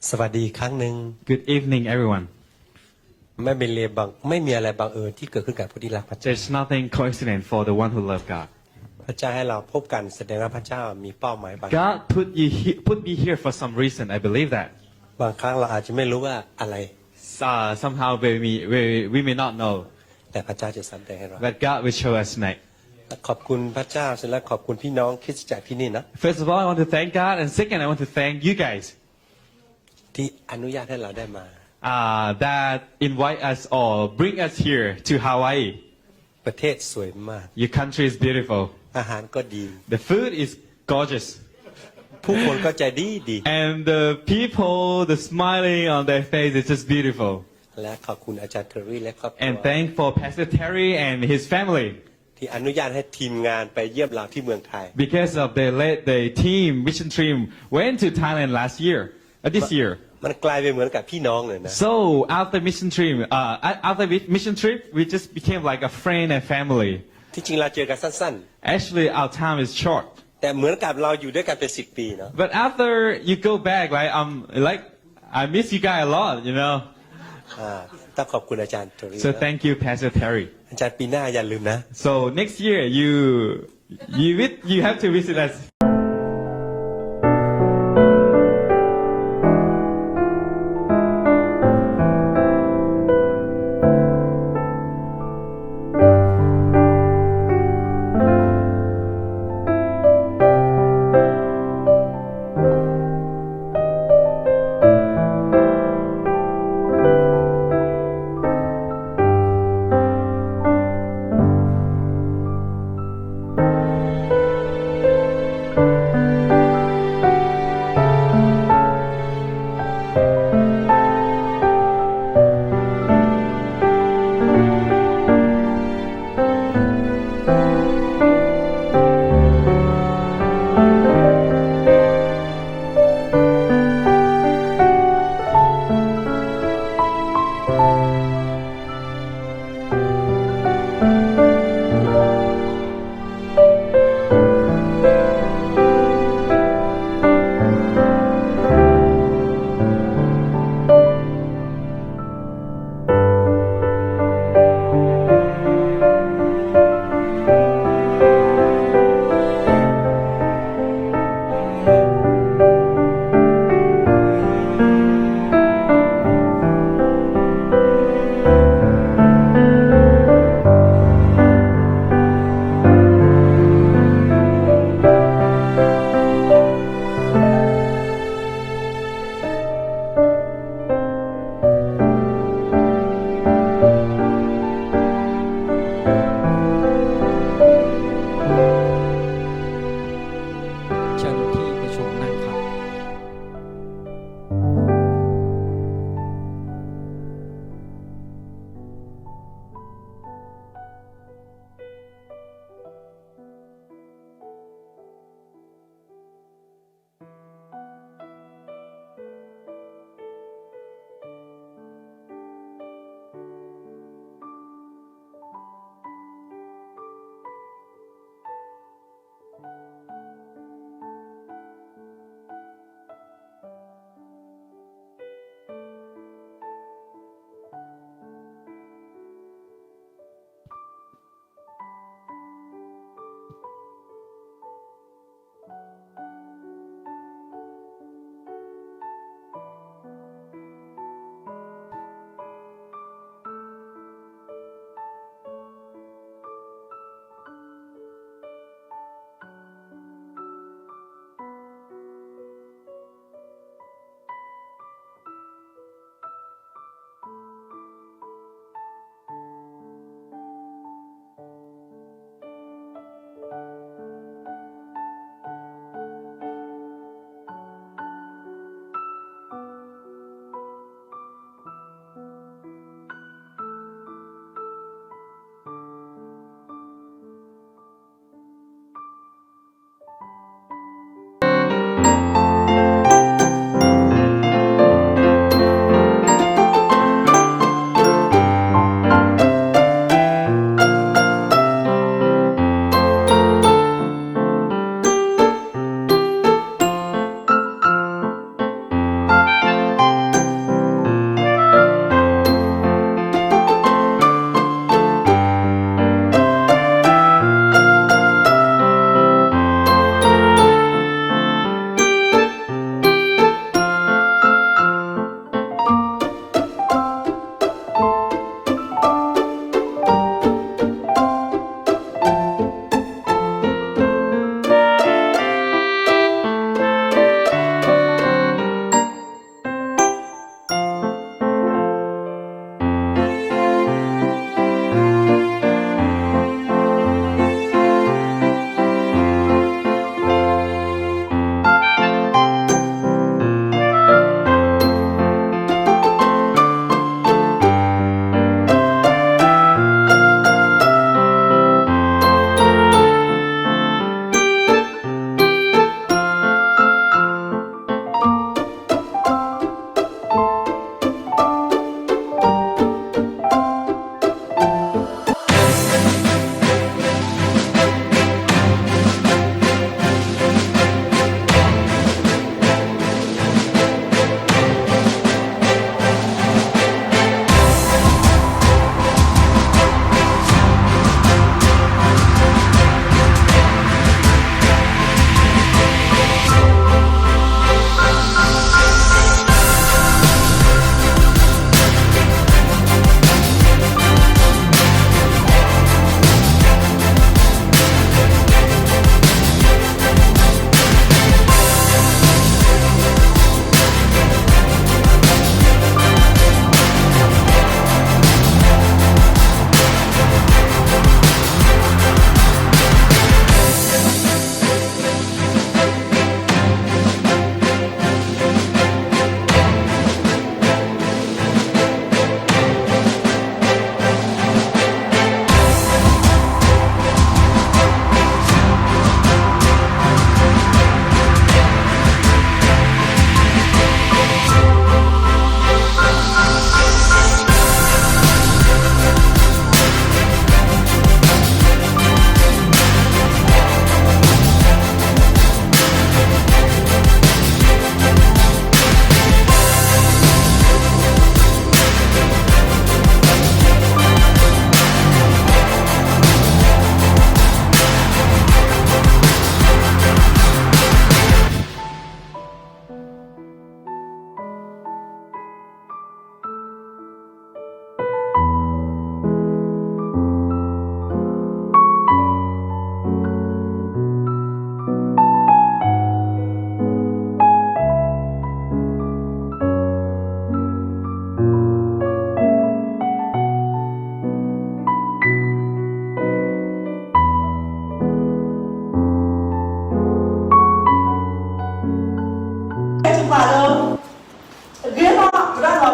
สวัสดีอีกครั้งหนึ่ง Good evening, everyone. ไม่มีอะไรบังไม่มีอะไรบังเอิญที่เกิดขึ้นกับผู้ที่รักพระเจ้า There's nothing coincident for the one who love God. พระเจ้าให้เราพบกันแสดงว่าพระเจ้ามีเป้าหมายบางอย่าง God put you he- put me here for some reason. I believe that. บางครั้งเราอาจจะไม่รู้ว่าอะไร Uh, somehow we, we, we may not know, แต่พระเจ้าจะสำแดงให้เรา but God will show us next. ขอบคุณพระเจ้าเสร็จแล้วขอบคุณพี่น้องคริสตจักรที่นี่นะ First of all, I want to thank God, and second, I want to thank you guys. ที่อนุญาตให้เราได้มา Uh, that invite us or bring us here to Hawaii. ประเทศสวยมาก Your country is beautiful. อาหารก็ดี The food is gorgeous. ผู้คนก็ใจดีดี And the people, the smiling on their face is just beautiful. และขอบคุณอาจารย์เทอรี่และครอบครัว And thank for Pastor Terry and his family. ที่อนุญาตให้ทีมงานไปเยี่ยมเราที่เมืองไทย Because of they let the team, mission team, went to Thailand last year, uh, this year. มันกลายเป็นเหมือนกับพี่น้องเลยนะ So after mission trip, uh, a- after mi- mission trip, we just became like a friend and family. ที่จริงเราเจอกันสั้นๆ Actually, our time is short. แต่เหมือนกับเราอยู่ด้วยกันเป็นสิบปีเนาะ But after you go back, like, um, like, I miss you guys a lot, you know. อ่า ต้องขอบคุณอาจารย์เทอรี่ So thank you, Pastor Terry. อาจารย์ปีหน้าอย่าลืมนะ So next year, you you wi- you have to visit us.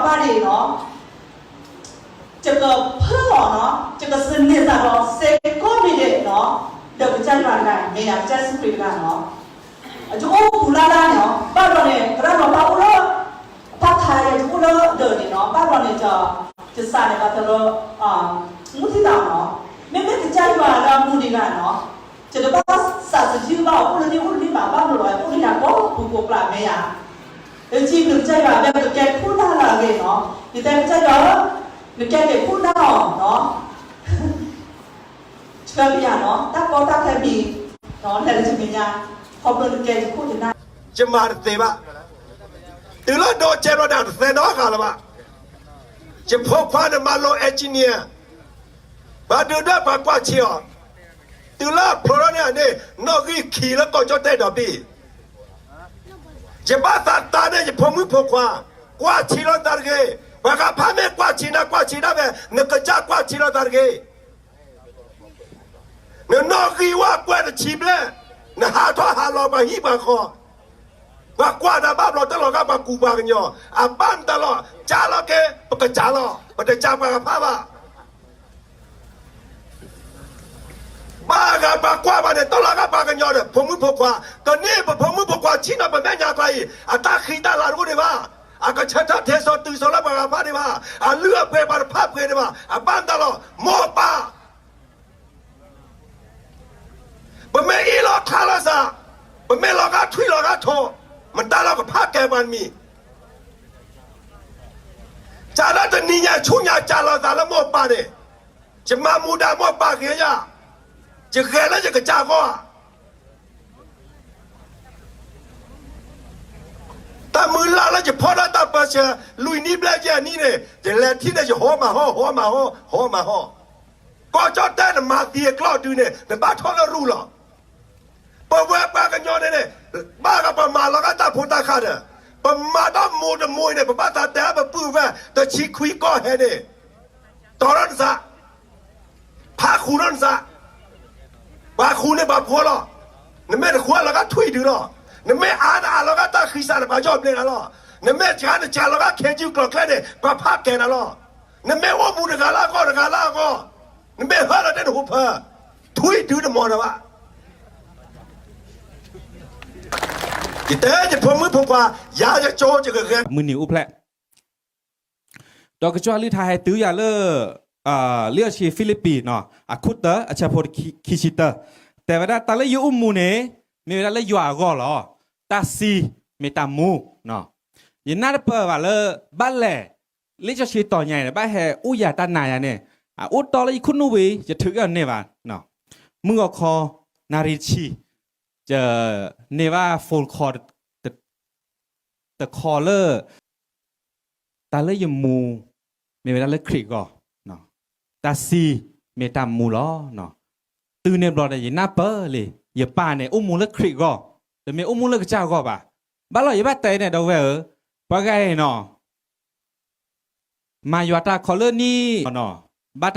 ယကဘၣ်ဒ်အံၤနီၤ, ယကဖၢအီၤနီၤ, ယကစံးန့ၢ်သးဒီးစ့ၢ်ကီးမ့ၢ်ဒ်နီၤ, ဒီးကစၢ်ယွၤတဂၤ မ့ၢ်ယၤကစၢ်ယ့ၣ်ၡူးခရံာ်တဂၤနီၤ, ယအိၣ်ပူၤလၢ်လၢ်န့ၣ်နီၤ, ဘၣ်ဘျီန့ၣ် သရၣ်ဒီးဘၣ်အိၣ်လၢ အဖီလာ် ယအိၣ်လၢဒၢးန့ၣ်နီၤ, ဘၣ်ဘျီန့ၣ် ယစံးန့ၢ်ဘၣ်သးလၢ မူထံသးနီၤ, မ့မ့ၢ်ကစၢ်ယွၤလၢအမူဒံးဂၤနီၤ, ယတဘၣ်စံးစ့ၢ်ကီးဘၣ်အီၤ အိၣ်လၢန့ၣ်အိၣ်လၢန့ၣ်ဘၣ်, ဘၣ်ဘျီအအိၣ်လၢယၤကိးပူၤကိးဖျၢၣ်မ့ၢ်ယၤ, ယစံးဘျုးကစၢ်ယွၤ အဝဲကကဲခိၣ်နၢ်လၢအဂ့ၤနီၤ, ယတဲကစၢ်ယွၤဧၢ, နကဲက့ၤခိၣ်နၢ်အီၤနီၤ ဆှၢက့ၤယၤနီၤ, တၢ်ကီတၢ်ခဲမံၤ လဲၤလၢယမဲာ်ညါ, ခီဖျိနကဲယခိၣ်ယနၢ်, ယမၤတသ့ဘၣ်, တုၤလၢဒီးကဲဘျီန့ၣ် တသ့နီတဂၤလၢၤဘၣ်, ယဖိခွါန့ၣ်မၤလိ engineer, ပှၤဒုးဒၢပှၤကွၢ်ဆံအီၤ, တုၤလၢဖျိထီၣ်န့ၣ်န့ၣ် နီၣ်ဂံၢ်ခံလၢကီၢ်ကၠီၣ်တဲၣ်ဒီဘ့ၣ် ယဘၣ်သးတၢ်န့ၣ် ယဖိမုၣ်ဖိခွါ, ကွၢ်ဆံလီၤသးတဂ့ၤ, ပှၤဂၤဖးမ့ၢ်ကွၢ်ဆံနၤ ကွၢ်ဆံဒၣ်ဝဲ, နကစၢ်ကွၢ်ဆံလီၤသးတဂ့ၤ, နနီၣ်ဂံၢ်ဝဲကွဲးတဆံဘျဲၣ်, နဟးထီၣ်ဟးလီၤပှၤဟံၣ်ပှၤဃီ, ပှၤကွၢ်နၤဘၣ်ဘျီတလီၤဂာ်ပှၤကူပှၤကညီ, အဘၣ်မတၤလီၤ, ကၢ်လီၤက့ၤ ပကစၢ်လီၤ, ပတစၢ်ပှၤဂၤဖးဘၣ် ဘၣ်ဂၤပှၤကွၢ်ဘၣ်န့ၣ် တလီၤဂာ်ပှၤကညီဒီး ဖိမုၣ်ဖိခွါ, ကန့ၢ်ပဖိမုၣ်ဖိခွါဆံးနီၤ ပမဲာ်ညါကျါအံၤ အတၢ်ဃံတၢ်လၤတအိၣ်ဒံးဘၣ်, အကဆၢထၢၣ်ထဲစီၤတုၤစီၤလၢပှၤဂၤဖးဒံးဘၣ်, အလုၢ်အပှ့ၤပှၤတဖၣ်ပှ့ၤဒံးဘၣ်, အဘၣ်မတၤလီၤ, မိၢ်ပၢ် ပမ့ၢ်အ့ၣ်လိာ်ခီလိာ်သး, ပမ့ၢ်လီၤဂာ်ထွံၣ်လီၤဂာ်ထိး, မတၤလီၤကဖးကဲပှၤတမံၤ, ကၢ်လၢတနံၤညါဆူညါကၢ်လီၤသးလၢမိၢ်ပၢ်န့ၣ်, ယမၤမူဒါမိၢ်ပၢ်ဂ့ၤယၤ, ယဂဲၤလၢယကစၢ်အဂီၢ်ဧါ တၢ်မုၢ်လၢ်လၢယဖီၣ်တၢ်တၢ်ပၢဆှၢ လွံၢ်နံၣ်ဘျဲၣ်ယဲၢ်နံၣ်န့ၣ် ယလဲၤထံၣ်န့ၣ် ယဟီမၤဟီၣ် ဟီမၤဟီၣ် ဟီမၤဟီၣ်, ကီၢ်ကၠီၣ်တဲၣ်န့ၣ် မၤသံအကျီၢ်ဒုန့ၣ် နဘၣ်ထီၣ်လၢရူၢ်လီၤ. ပဝဲပှၤကညီန့ၣ်န့ၣ် ဘၣ်ဂၤပမၤလီၤဂာ်တၢ်ဖိတၢ်ဃာ်ဒီး ပမၤတၢ်မိၢ်တမိၢ်အံၤန့ၣ် ပဘၣ်သးတဲအါပပုၢ်ဝဲၢ် တဆံခွံကီၢ်ဟဲန့ၣ် တီၤထီၣ်နသး, ဖးဃုာ်ထီၣ်နသး, ပှၤဃုာ်န့ၢ်ပှၤဖိလီၤ. နမ့ၢ်တဃုာ်လီၤဂာ်ထွံၣ်ဒုလီၤ. နမ့ၢ်အါနအါလီၤဂာ်တၢ်ဃံစးန့ၣ် ပှၤယီၢ်ဘျ့နၤလီၤ. နမ့ၢ်စှၤနစှၤလီၤဂာ် ခ့ယုၢ်ကျိၤကျဲန့ၣ် ပှၤဖးကဲနၤလီၤ. နမ့ၢ်အိၣ်မူတဂၤလၢအဂီၢ်တဂၤလၢအဂီၢ်, နမ့ၢ်ဟၢလီၤတဲနဟူးဖၢ, ထွံၣ်ဒုတမီၤနၤဘၣ်. ယတဲယဖိမုၣ်ဖိခွါ, ယၤယကၠိယကဂဲၤ မုၢ်နံၤအိၣ်ဖျဲၣ် ဒီးကစၢ်အကလုၢ်ကထါဟဲတုၤယၤလၢ လံာ်စီဆှံဖံလံးပံၤနီၤ အခိၣ်တၢ အဆၢဖိခံဆံတၢ, တဲဝဲဒၣ်တၢ်လၢယအိၣ်မူန့ၣ် မ့ၢ်ဝဲဒၣ်လၢယွၤအဂီၢ်လီၤ. တၢ်သံမ့ၢ်တၢ်မူ, ယနၢ်တပၢၢ်ဘၣ်လၢ ဘၣ်လဲၣ် လံာ်စီဆှံတီၤညါအံၤ ဘၣ်ဟဲအိၣ်ယၤတၢ်နာ်ယၤန့ၣ် အအိၣ်တီလၢယခိၣ်နူာ်ဝံၤ ယထုးက့ၤအီၤန့ၢ်ဘၣ်, မုၢ်ဂီၤခီ နၣ်ရံၣ်တဆံ ယန့ၢ်ဘၣ် phone call တ တ တ call လၢ တၢ်လၢယမူ မ့ၢ်ဝဲဒၣ်လၢခရံာ်အဂီၢ်, တၢ်သံမ့ၢ်တၢ်မူလီၤ. တုၤန့ၣ်ဘျီဒီး ယနၢ်ပၢၢ်လံ ယပၢ်န့ၣ် အိၣ်မူလၢခရံာ်အဂီၢ်, တမ့ၢ်အိၣ်မူလၢကစၢ်အဂီၢ်ဘၣ်. ဘၣ်လီၤ ယဘၣ်တဲန့ၣ် ဒီပုၢ်ဝဲၢ်ဧၢ, ပှၤဂၤအံၤနီၤ မၤယွၤတၢ်ခီလၢနံၣ်နီၤ, ဘၣ်